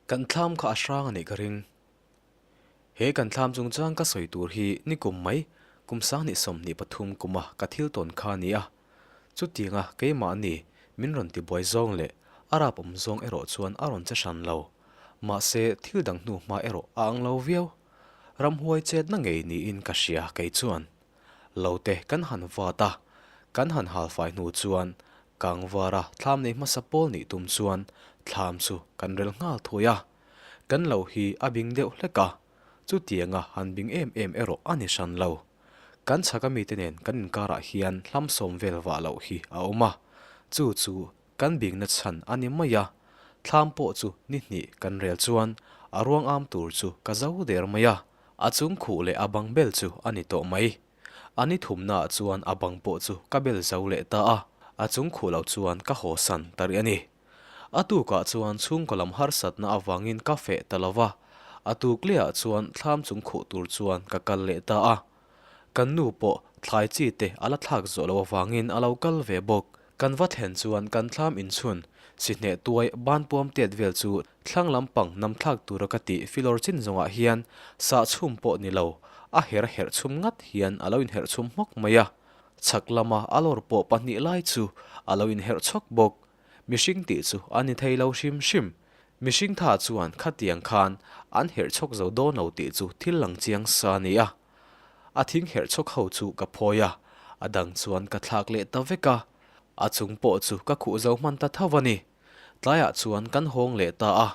Kan thlam kha a hrang a nih ka ring. He kan thlam chungchang ka sawi tur hi nikum mai kum 2023 kuma ka thil tawn kha a ni a. Chutianga keimahni min rawn tibuai zawng leh a rap awm zawng erawh chuan a rawn che hran lo. Mahse thil dang hnu hma erawh a ang lo viau. Ramhuai chetna ngei niin ka hria kei chuan. Lo te kan han vat a, kan han halfai hnu chuan Kangvara thlam nei hmasa pawl nih tum chuan thlam chu kan rel nghal thui a. Kan lo hi a bing deuh hlek a, chutianga han bing em em erawh a ni hran lo. Kan chhaka mite nen kan inkarah hian hlam sawm vel vah loh hi a awm a, chu chu kan bingna chhan a ni mai a. Thlam pawh chu ni hnih kan rel chuan a ruang am tur chu ka zo der mai a, a chung khuh leh a bang bel chu a ni tawh mai. A ni thumnaah chuan a bang pawh chu ka bel zo leh ta a, a chung khuh loh chuan ka haw san ta rih a ni. A tukah chuan chhungkaw lam harsatna avangin ka feh ta lo va, a tuk lehah chuan thlam chung khuh tur chuan ka kal leh ta a. Kan nu pawh thlai chi te a la thlak zawh loh avangin a lo kal ve bawk. Kan va thlen chuan kan thlam inchhun sihneh tuai banpuam tet vel chu thlang lampang nam thlak tura ka tih filawr chin zawngah hian sah chhum pawh ni lo, a her herh chhum ngat hian a lo inherh chhum hmawk mai a. Chhak lama a lawr pawh pahnih lai chu a lo inherh chhawk bawk. Mihring tih chu a ni thei lo hrim hrim. Mihring tha chuan khatiang khan an herh chhawk zo dawn lo tih chu thil lang chiang sa a ni a. A thing herh chhawk ho chu ka phawi a, a dang chuan ka thlak leh ta vek a. A chung pawh chu ka khuh zo hman ta tho a ni. Tlaiah chuan kan hawng leh ta a,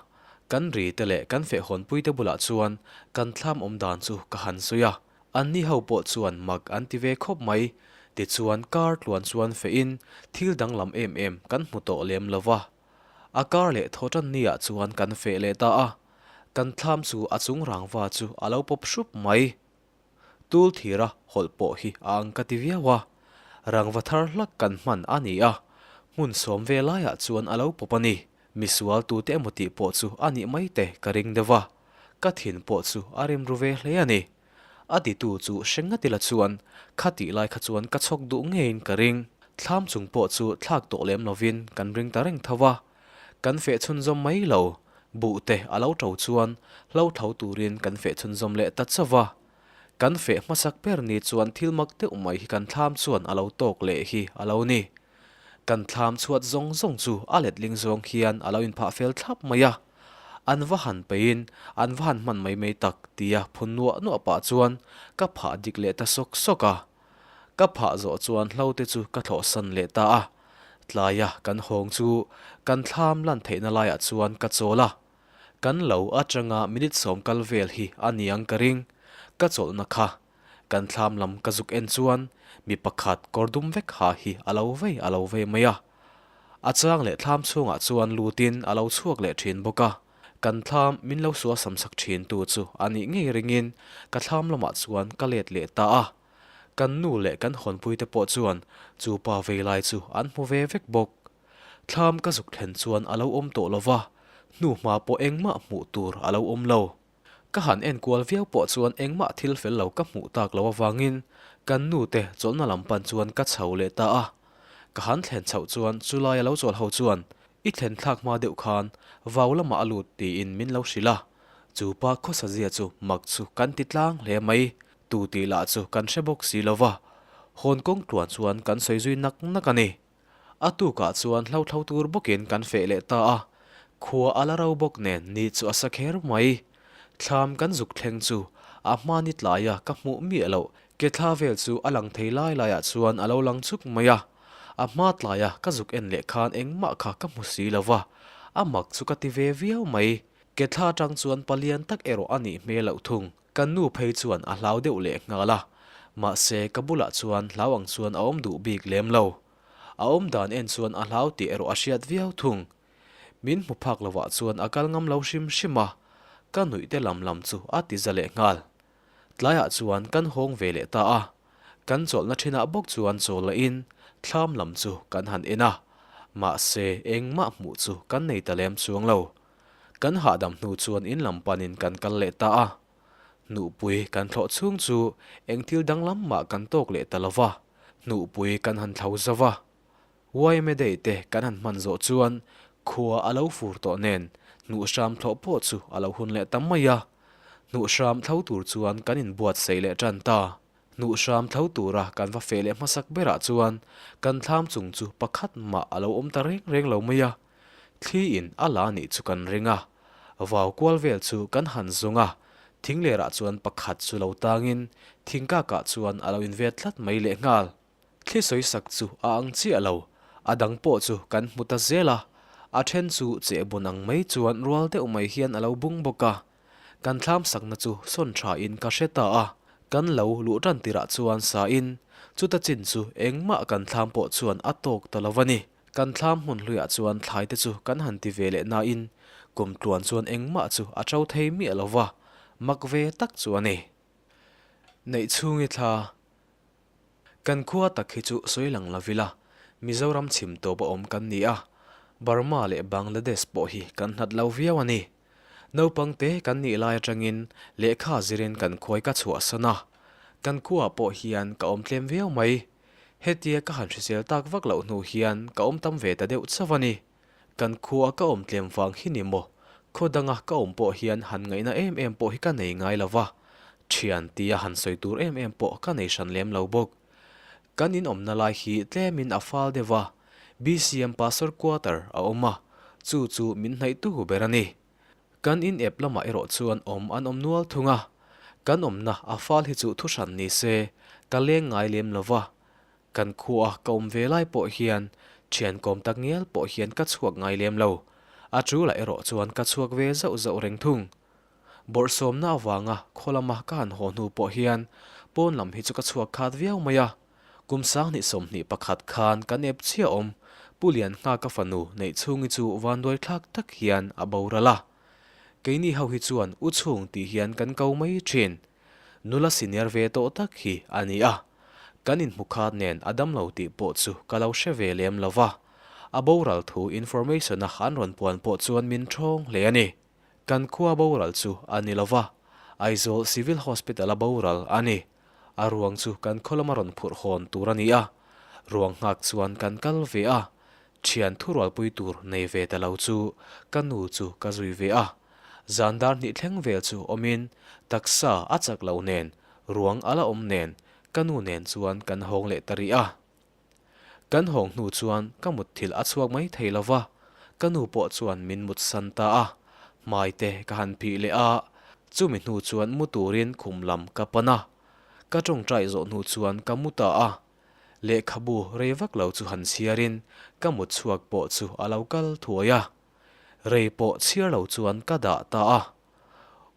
kan ri te leh kan fehhawnpui te bulah chuan kan thlam awm dan chu ka han sawi a. Anni ho pawh chuan mak an ti ve khawp mai. Tichuan kar tluan chuan fehin thil danglam em em kan hmu tawh lem lo va. A kar leh thaw tan niah chuan kan feh leh ta a, kan thlam chu a chung rangva chu a lo pawp hrup mai. Tul thira hawlh pawh hi a ang ka ti viau a, rangva thar hlak kan hman a ni a, hmun sawm ve laiah chuan a lo pawp a ni. Misual tute emaw tih pawh chu a nih mai te ka ring deuh a, ka thin pawh chu a rim ru ve hle a ni. A titu chu hre ngat ila chuan kha tih lai kha chuan ka chhawk duh ngeiin ka ring. Thlam chung pawh chu thlak tawh lem lovin kan ring ta reng tho a, kan feh chhunzawm mai lo. Buh te a lo to chuan hlo tho turin kan feh chhunzawm leh ta chauh a. Kan feh hmasak ber ni chuan thil mak deuh mai hi kan thlam chuan a lo tawk leh hi a lo ni. Kan thlam chhuat zawng zawng chu a letling zawng hian a lo inphah fel thlap mai a. An va han peiin an va han hman mai mai tak tia phun nuah nuah pah chuan ka phah dik leh ta sawk sawk a. Ka phah zawh chuan hlo te chu ka thlawhsan leh ta a. Tlaia kan hawng chu kan thlam lan theihna laiah chuan ka chawl a. Kan lo atanga minute sawm kal vel hi a niang ka ring. Ka chawlhna kha kan thlam lam ka zuk en chuan mi pakhat kawr dum vek ha hi a lo vei a lo vei mai a. A chang leh thlam chhungah chuan lutin a lo chhuak leh thin bawk a. Kan thlam min lo sual sam sak thin tu chu a nih ngei ringin ka thlam lamah chuan ka let leh ta a. Kan nu leh kan hawnpuite pawh chuan chu pa vei lai chu an hmu ve vek bawk. Thlam ka zuk thlen chuan a lo awm tawh lo va, hnuhma pawh engmah hmuh tur a lo awm lo. Ka han en kual viau pawh chuan engmah thil fel lo ka hmuh tak lo avangin kan nu te chawlhna lam pan chuan ka chho leh ta a. Ka han thlen chhoh chuan chulai a lo chawl ho chuan i thlen thlak hma deuh khan vau lamah a lut tiin min lo hrilh a. Chu pa khawsa zia chu mak chu kan ti tlang hle mai. Tu tih lah chu kan hre bawk si lo va. Hawn kawng tluan chuan kan sawi zui nak nak a ni. A tukah chuan hlothlo tur bawkin kan feh leh ta a, khua a la ro bawk nen ni chu a sa kher mai. Thlam kan zuk thleng chu a hmani tlaia ka hmuh miah loh ke thla vel chu a lang thei lai laiah chuan a lo lang chuk mai a. A hma tlaia ka zuk en leh khan engmah kha ka hmu si lo va, a mak chu ka ti ve viau mai. Ke thla atang chuan palian tak erawh a nih hmel loh thung. Kan nu phei chuan a hlau deuh leh nghal a, mahse ka bulah chuan hlau ang chuan a awm duh bik lem lo. A awm dan en chuan a hlau tih erawh a hriat viau thung. Min hmu phak lovah chuan a kal ngam lo hrim hrim a, ka nuih te lam lam chu a ti za leh nghal. Tlaiah chuan kan hawng ve leh ta a, kan chawlhna thinah bawk chuan chawl lahin thlam lam chu kan han en a, mahse engmah hmuh chu kan nei ta lem chuang lo. Kan hahdam hnu chuan in lam panin kan kal leh ta a. Hnuhpui kan thlawh chhung chu eng thil danglam mah kan tawk leh ta lo va. Hnuhpui kan han thlo zo va. YMA Day te kan han hman zawh chuan khua a lo fur tawh nen Hnuh hram thlawh pawh chu a lo hun leh ta mai a. Hnuh hram thlo tur chuan kan inbuatsaih leh tan ta. Hnuh hram thlo tura kan va feh leh hmasak berah chuan kan thlam chung chu pakhat mah a lo awm ta reng reng lo mai a. Thli in a la nih chu kan ring a. Vau kual vel chu kan han zawng a, thinglerah chuan pakhat chu lo tangin thingkakah chuan a lo invet tlat mai lehnghal. Thli sawi sak chu a ang chiah lo, a dang pawh chu kan hmu ta zel a, a then chu chehbun ang mai chuan rual deuh mai hian a lo bung bawk a. Kan thlam sakna chu sawn tha in ka hre ta a, kan lo luh tan tirah chuan sa in chuta chin chu engmah kan thlam pawh chuan a tawk ta lo a ni. Kan thlam hmun hluiah chuan thlai te chu kan han ti ve leh nain kum tluan chuan engmah chu a to thei miah lo va, mak ve tak chu a ni. Neih chhungi thla Kan khua tak hi chu sawi lang lo ila, Mizoram chhim tawp a awm kan ni a, Burma leh Bangladesh pawh hi kan hlat lo viau a ni. Naupang te kan nih lai atangin lehkha zirin kan khuai ka chhuahsan a, kan khuaah pawh hian ka awm tlem viau mai. Hetia ka han hrisel tak vak loh hnu hian ka awm tam ve ta deuh chauh a ni. Kan khua ka awm tlem vang hi ni maw? Khaw danga ka awm pawh hian han ngaihna em em pawh hi ka nei ngai lo va, thian tia han sawi tur em em pawh ka nei hran lem lo bawk. Kan in awmna lai hi tlemin a fal deuh a, BCM Pastor Quarter a awm a, chu chu min hnaihtu ber a ni. Kan in ep lamah erawh chuan awm an awm nual thung a, kan awmna a fal hi chu thuhran ni se ka leng ngai lem lo va, Kan khua ka awm ve lai pawh hian thian kawm tak ngial pawh hian ka chhuak ngai lem lo. A tulah erawh chuan ka chhuak ve zauh zauh reng thung. Bawrhsawmna avanga khaw lama ka han haw hnu pawh hian pawn lam hi chu ka chhuak khat viau mai a. Kum 2021 khan kan ep chiah awm Pu Lianngaka fanu neih chhungi chu vanduai thlak tak hian a boral a. Keini ho hi chuan u chhung tih hian kan ko mai thin. Nula senior ve tawh tak hi a ni a. Kan inhmu khat nen a damlo tih pawh chu ka lo hre ve lem lo va, a boral thu information a an rawn puan pawh chuan min ṭhawng hle a ni. Kan khua boral chu a ni lo va, Aizawl Civil Hospital a boral a ni. A ruang chu kan khaw lama rawn phurh hawn tur a ni a, ruang nghak chuan kan kal ve a, ṭhian thurualpui tur nei ve ta lo chu ka nu chu ka zui ve a. Zan dar hnih thleng vel chu awmin taksa a chak lo nen Ruang a la awm nen ka nu nen chuan kan hawng leh ta rih a. Kan hawng hnu chuan ka mutthilh a chhuak mai thei lo va, ka nu pawh chuan min mutsan ta a. Hmai te ka han phih leh a, chumi hnu chuan mu turin khum lam ka pan a. Ka tawngtai zawh hnu chuan ka mu ta a. Lehkhabu rei vak lo chu han chhiarin ka mut chhuak pawh chu a lo kal thuai a. Rei pawh chhiar lo chuan ka dah ta a.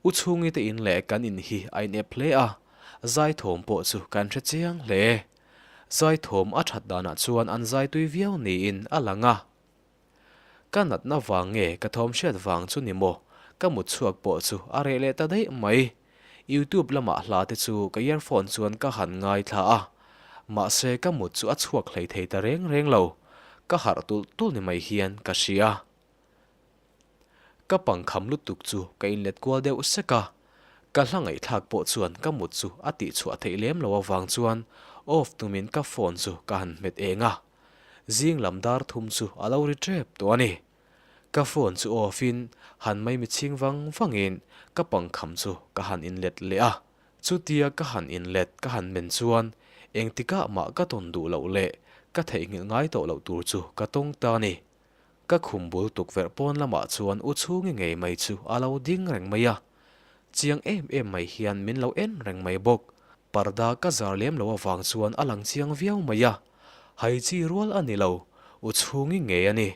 U chhungi te in leh kan in hi a inep hle a, zaithawm pawh chu kan hre chiang hle. Zaithawm a that danah chuan an zai tui viau niin a lang a. Ka natna vang nge ka thawm hriat vang chu ni maw, ka mut chhuak pawh chu a reh leh ta daih mai. Youtube lamah hla te chu ka earphone chuan ka han ngaithla a, mahse ka mut chu a chhuak hlei thei ta reng reng lo, ka harh tulh tulh ni mai hian ka hria. Ka pangkham lutuk chu ka inlet kual deuh sek a, ka hla ngaihthlak pawh chuan ka mut chu a tihchhuah theih lem lo avang chuan off tumin ka phone chu ka han hmet eng a, zing lam dar thum chu a lo ri tep tawh a ni. Ka phone chu off in han maimi chhing vang vangin ka pangkham chu ka han inlet leh a, chutia ka han inlet ka han men chuan engtikah mah ka tawn duh loh leh ka theihnghilh ngai tawh loh tur chu ka tawng ta a ni. Ka khum bul tukverh pawn lamah chuan u chhungi ngei mai chu a lo ding reng mai a, chiang em em mai hian min lo en reng mai bawk. Parda ka zar lem lo avang chuan a lang chiang viau mai a, hai chi rual a ni lo, u chhungi ngei a ni.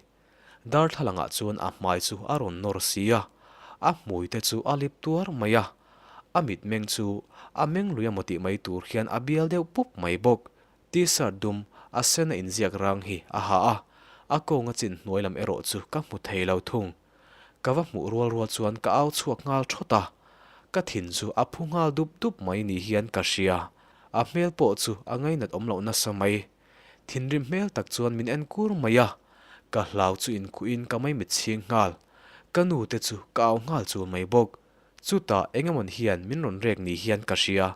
Darthlalangah chuan a hmai chu a rawn nawr si a, a hmui te chu a lip tuar mai a, a mitmeng chu a meng lui emaw tih mai tur hian a bial deuh pup mai bawk. T-shirt dum a sen a inziak rang hi a ha a, a kawnga chin hnuai lam erawh chu ka hmu thei lo thung. Ka va hmuh rual rual chuan ka au chhuak nghal thawt a, ka thin chu a phu nghal dup dup mai ni hian ka hria. A hmel pawh chu a ngainat awm loh nasa mai. Thinrim hmel tak chuan min en kur mai a, ka hlau chu inkhuhin ka maimit chhing nghal. Ka nu te chu ka au nghal chul mai bawk. Chutah engemawn hian min rawn rek ni hian ka hria,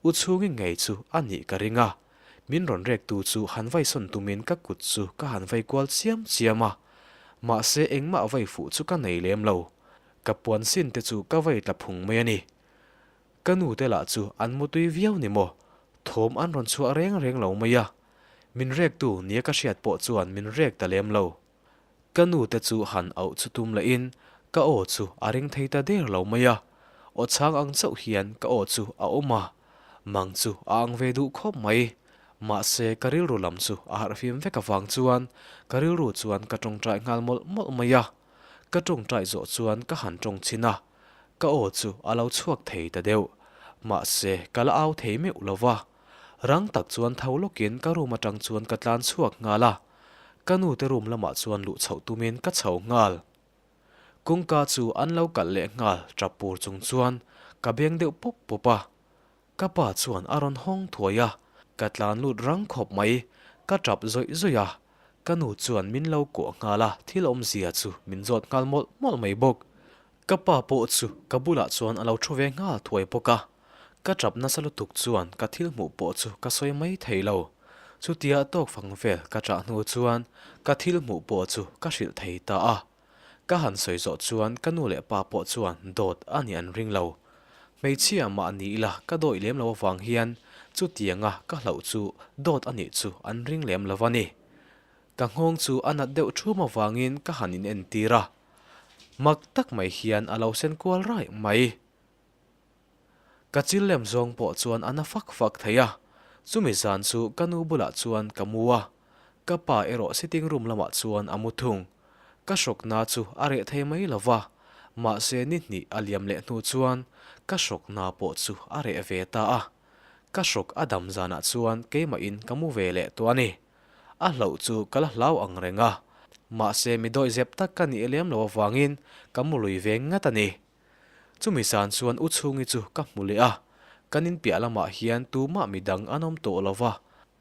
u chhungi ngei chu a nih ka ring a. Min rawn rek tu chu han vaisawn tumin ka kut chu ka han vai kual chiam chiam a. Mahse engmah vai fuh chu ka nei lem lo. Ka puan sin te chu ka vei tla phung mai a ni. Ka nu te lah chu an mutui viau ni maw? Thawm an rawn chhuah reng reng lo mai a. Min rektu nia ka hriat pawh chuan min rek ta lem lo. Ka nu te chu han auh chu tum lehin ka aw chu a ring thei ta der lo mai a. Aw chhang ang chauh hian ka aw chu a awm a. Mang chu a ang ve duh khawp mai. Mahse ka rilru lam chu a harhfim vek avang chuan ka rilru chuan ka tawngtai nghal mawlh mawlh mai a. Ka tawngtai zawh chuan ka han tawng chhin a, ka aw chu a lo chhuak thei ta deuh. Mahse ka la au thei meuh lo va. Rang tak chuan tho lawkin ka room atang chuan ka tlan chhuak nghal a. Ka nu te room lamah chuan luh chhoh tumin ka chho nghal. Kawngka chu an lo kalh leh nghal tap pur chung chuan ka beng deuh pawp pawp a. Ka pa chuan a rawn hawng thuai a, ka tlan lut rang khawp mai, ka tap zawih zawih a, ka nu chuan min lo kuah nghal a, thil awmzia chu min zawt nghal mawlh mawlh mai bawk. Ka pa pawh chu ka bulah chuan a lo thu ve nghal thuai bawk a, ka tap nasa lutuk chuan ka thil hmuh pawh chu ka sawi mai thei lo. Chutia tawk fang vel ka ṭah hnu chuan ka thil hmuh pawh chu ka hrilh thei ta a. Ka han sawi zawh chuan ka nu leh pa pawh chuan dawt a nih an ring lo. Hmeichhia mah ni ila ka dawih lem lo avang hian chutianga ka hlauh chu dawt a nih chu an ring lem lo a ni. Ka nghawng chu a nat deuh thum avangin ka han inentir a, mak tak mai hian a lo sen kual raih mai. Ka chil lem zawng pawh chuan a na fak fak thei a, chumi zan chu ka nu bulah chuan ka mu a, ka pa erawh sitting room lamah chuan a mu thung. Ka hrawkna chu a reh thei mai lo va, mahse ni hnih a liam leh hnu chuan ka hrawkna pawh chu a reh ve ta a. Ka hrawk a dam zanah chuan keimahin ka mu ve leh tawh a ni. A hlauh chu ka la hlau ang reng a, mahse mi dawihzep tak ka nih lem lo avangin ka mu lui ve ngat a ni. Chumi zan chuan U Chhungi chu ka hmu leh a, kan in piah lamah hian tumah midang an awm tawh lo va,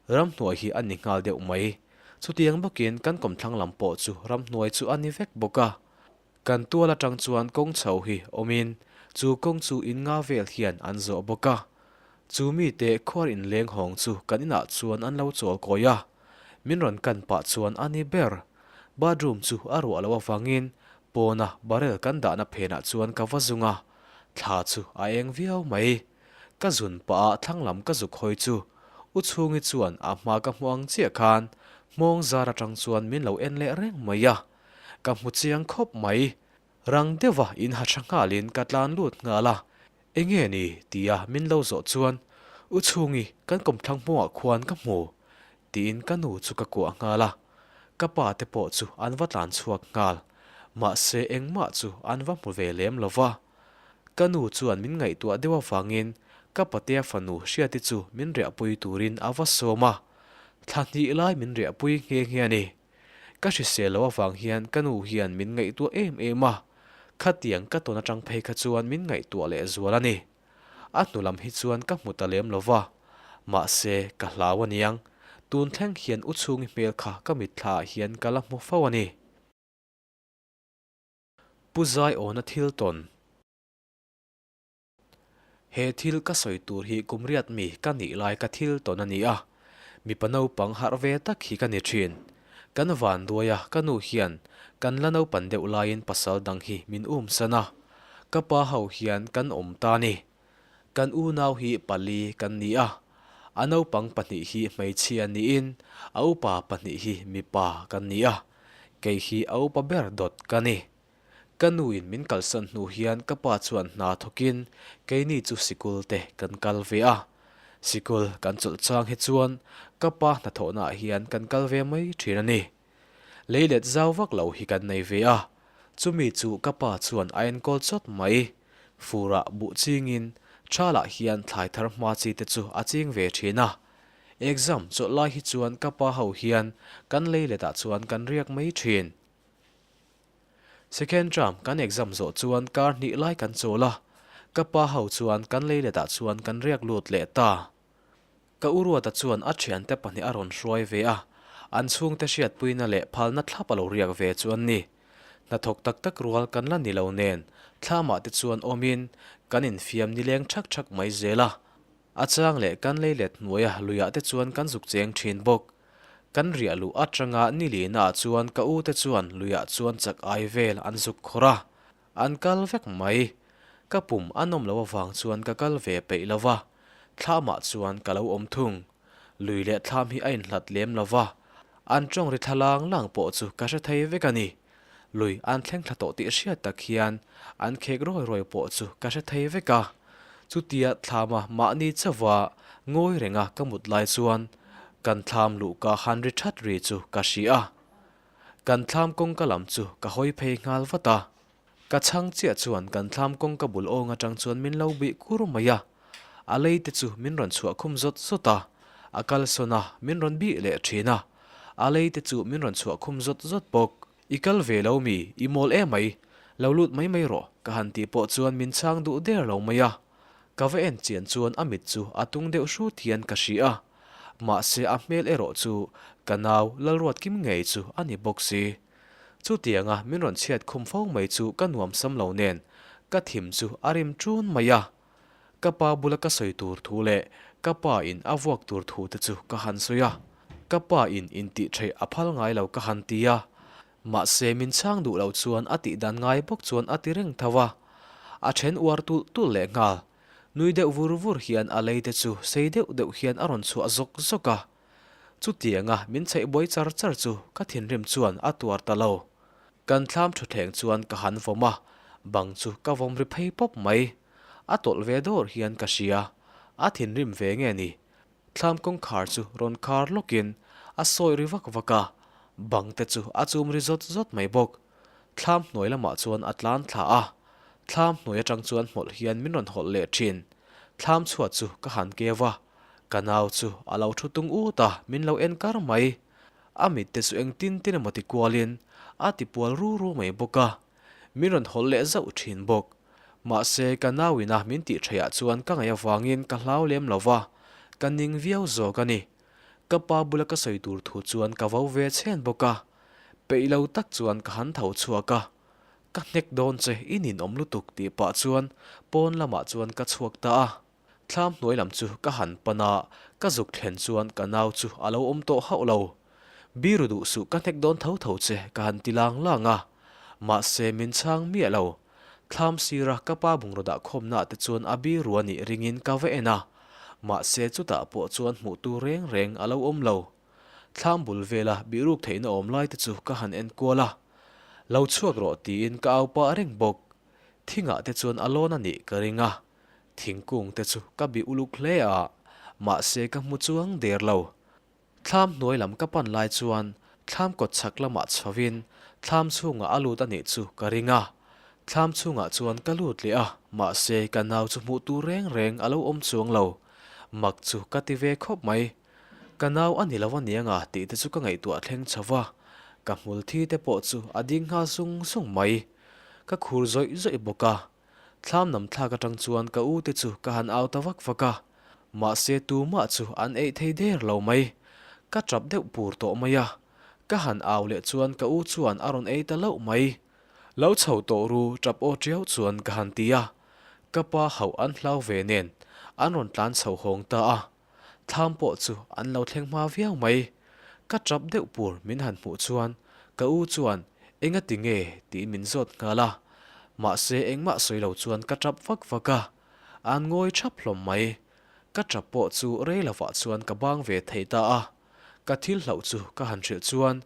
ramhnuai hi a ni nghal deuh mai. Chutiang bawkin kan kawmthlang lam pawh chu ramhnuai chu a ni vek bawk a. Kan tual atang chuan kawng chho hi awmin chu kawng chu in nga vel hian an zawh bawk a. Chu mite khuar inleng hawng chu kan inah chuan an lo chawl kawi a, min rawn kan pah chuan a ni ber. Bathroom chu a ruah loh avangin Pawna barrel kan dahna phenah chuan ka va zung a, thla chu a eng viau mai. Ka zun pah a thlang lam ka zuk hawi chu U Chhungi chuan a hma ka hmu ang chiah khan hmawng zar atang chuan min lo en leh reng mai a, ka hmu chiang khawp mai. Rang deuha in ha tha nghalin ka tlan lut nghal a, Enge ni? tia min lo zawh chuan U Chhungi kan kawmthlang hmawngah khuan ka hmu tiin ka nu chu ka kuah nghal a, ka pa te pawh chu an va tlan chhuak nghal, mahse engmah chu an va hmu ve lem lo va. Ka nu chuan min ngaihtuah deuh avangin ka patea fanu Hriati chu min riahpui turin a va sawm a, thla hnih lai min riahpui nghe nghe a ni. Ka hrisel loh avang hian ka nu hian min ngaihtuah em em a, khatiang ka tawn atang phei kha chuan min ngaihtuah lehzual a ni. A hnu lam hi chuan ka hmu ta lem lo va, mahse ka hlau a niang, tun thleng hian U Chhungi hmel kha ka mitthla ah hian ka la hmu fo a ni. Pu Zaiawna thil tawn. He thil ka sawi tur hi kum riat mi ka nih lai ka thil tawn a ni a, mipa naupang harh ve tak hi ka ni thin. Kan vanduai a ka nu hian kan la naupan deuh laiin pasal dang hi min um san a, ka pa ho hian kan awm ta ni. Kan unau hi pali kan ni a, a naupang pahnih hi hmeichhia niin a upa pahnih hi mipa kan ni a, kei hi a upa ber dawt ka ni. Ka nuin min kalsan hnu hian ka pa chuan hna thawkin keini chu sikul te kan kal ve a. Sikul kan chawlh chang hi chuan ka pa hnathawhnaah hian kan kal ve mai thin a ni. Leilet zau vak lo hi kan nei ve a, chumi chu ka pa chuan a enkawl chawt mai. Furah buh chingin Thalah hian thlai thar hma chi te chu a ching ve thin a. Exam chawlh lai hi chuan ka pa ho hian kan leiletah chuan kan riak mai thin. Second term kan exam zawh chuan kar hnih lai kan chawl a, ka pa ho chuan kan leiletah chuan kan riak lut leh ta. Ka u Ruata chuan a thiante pahnih a rawn hruai ve a, an chhungte hriatpuina leh phalna thlap a lo riak ve chu an ni. Hnathawk tak tak rual kan la ni lo nen thlamah te chuan awmin kan infiam nileng thak thak mai zel a. A chang leh kan leilet hnuaia luiah te chuan kan zuk cheng thin bawk. Kan riah luh atanga ni lihnaah chuan ka u te chuan luiah chuan chak ai vel an zuk khawr a. An kal vek mai. Ka pum a nawm loh avang chuan ka kal ve peih lo va, thlamah chuan ka lo awm thung. Lui leh thlam hi a inhlat lem lo va, an tawng ri thla lang lang pawh chu ka hre thei vek a ni. Lui an thleng thla tawh tih hriat tak hian an khek rawi rawi pawh chu ka hre thei vek a. Chutia thlama mahni chauha ngawi renga ka mut lai chuan kan thlam luhka han ri that ri chu ka hria a. Kan thlam kawngka lam chu ka hawi phei nghal vat a. Ka chhang chiah chuan kan thlam kawngka bul awng atang chuan min lo bih kur mai a. A lei te chu min rawn chhuah khum zawt zawt a, a kalsawn a, min rawn bih leh thin a. A lei te chu min rawn chhuah khum zawt zawt bawk. I kal ve lo mi, i mawl em mai, lo lut mai mai rawh, ka han tih pawh chuan min chhang duh der lo mai a. Ka va en chian chuan a mit chu a tung deuh hrut hian ka hria a, mahse a hmel erawh chu ka nau Lalruatkim ngei chu a ni bawk si. Chutianga min rawn chhiat khum fo mai chu ka nuam sam lo nen ka thim chu a rim ṭun mai a. Ka pa bula ka sawi tur thu leh ka pa in a vuak tur thu te chu ka han sawi a, ka pa in intih theih a phal ngai lo ka han ti a, mahse min chhang duh lo chuan a tih dan ngai bawk chuan a ti reng tho a, a then uar tulh tulh leh nghal. Nui deuh vur vur hian a lei te chu sei deuh deuh hian a rawn chhuah zawk zawk a, chutianga min chheih buai char char chu ka thinrim chuan a tuar ta lo. Kan thlam thutthleng chuan ka han vawm a, bang chu ka vawm ri phei pawp mai. A tawlh ve dawr hian ka hria, a thinrim ve nge ni? Thlam kawngkhar chu rawn khar lawkin a sawi ri vak vak a, bang te chu a chum ri zawt zawt mai bawk. Thlam hnuai lamah chuan a tlan thla a, thlam hnuai atang chuan hmawlh hian min rawn hawlh leh thin. Thlam chhuat chu ka han keu a, ka nau chu a lo thu tung ut a, min lo en kar mai. A mit te chu engtin tin emaw ti kualin a ti pual ru ru mai bawk a, min rawn hawlh leh zauh thin bawk. Mahse, ka nauina min tih theiah chuan ka ngaih avangin ka hlau lem lo va, ka ning viau zawk a ni. Ka pa bula ka sawi tur thu chuan ka vo ve chhen bawk a, peih lo tak chuan ka han tho chhuak a. Ka hnek dawn che i ninawm lutuk tih pah chuan pawn lamah chuan ka chhuak ta a. Thlam hnuai lam chu ka han pan a, ka zuk thlen chuan ka nau chu a lo awm tawh hauh lo. Biru duh suh ka hnek dawn tho tho che ka han ti lang lang a, mahse min chhang miah lo. Thlam sira ka pa bungraw dah khawmnaah te chuan a biru a nih ringin ka va en a, mahse chutah pawh chuan hmuh tur reng reng a lo awm lo. Thlam bul vela bihruk theihna awm lai te chu ka han en kual a, Lo chhuak rawh tiin ka au pah reng bawk. Thingah te chuan a lawn a nih ka ring a, Thingkung te chu ka bih uluk hle a, mahse ka hmu chuang der lo. Thlam hnuai lam ka pan lai chuan thlam kawt chhak lamah chhovin thlam chhungah a lut a nih chu ka ring a. Thlam chhungah chuan ka lut leh a, mahse ka nau chu hmuh tur reng reng a lo awm chuang lo. Mak chu ka ti ve khawp mai. Ka nau a ni lo a niang a tih te chu ka ngaihtuah thleng chho va, ka hmul thi te pawh chu a ding nghal sung sung mai. Ka khur zawih zawih bawk a. Thlam nam thlak atang chuan ka u te chu ka han au ta vak vak a, mahse tumah chu an eih thei der lo mai. Ka tap deuh pur tawh mai a, ka han au leh chuan ka u chuan a rawn ei ta loh mai. Lo chho tawh ru tap aw tiau chuan ka han ti a, ka pa hauh an hlau ve nen an rawn tlan chho hawng ta a. Thlam pawh chu an lo thleng hma viau mai. Ka tap deuh pur min han hmuh chuan ka u chuan enga ti nge tiin min zawt nghal a. Mahse engmah sawi lo chuan ka tap vak vak a, an ngawi thap hlawm mai. Ka tap pawh chu rei lovah chuan ka bang ve thei ta a. Ka thil hlauh chu ka han hrilh chuan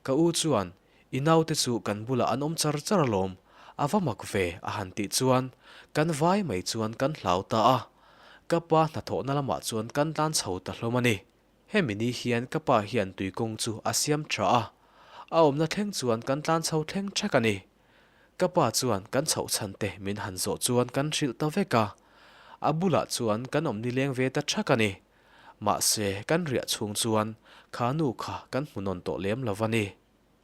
ka u chuan i naute chu kan bulah an awm char char alawm, a va mak ve a han tih chuan kan vai mai chuan kan hlau ta a. Ka pa hnathawhna lamah chuan kan tlan chho ta hlawm a ni. Hemi ni hian ka pa hian tuikawng chu a siam tha a, a awmna thleng chuan kan tlan chho thleng thek a ni. Ka pa chuan kan chhoh chhan te min han zawh chuan kan hrilh ta vek a, a bulah chuan kan awm nileng ve ta thak a ni. Mahse, kan riah chhung chuan kha nu kha kan hmu nawn tawh lem lo a ni.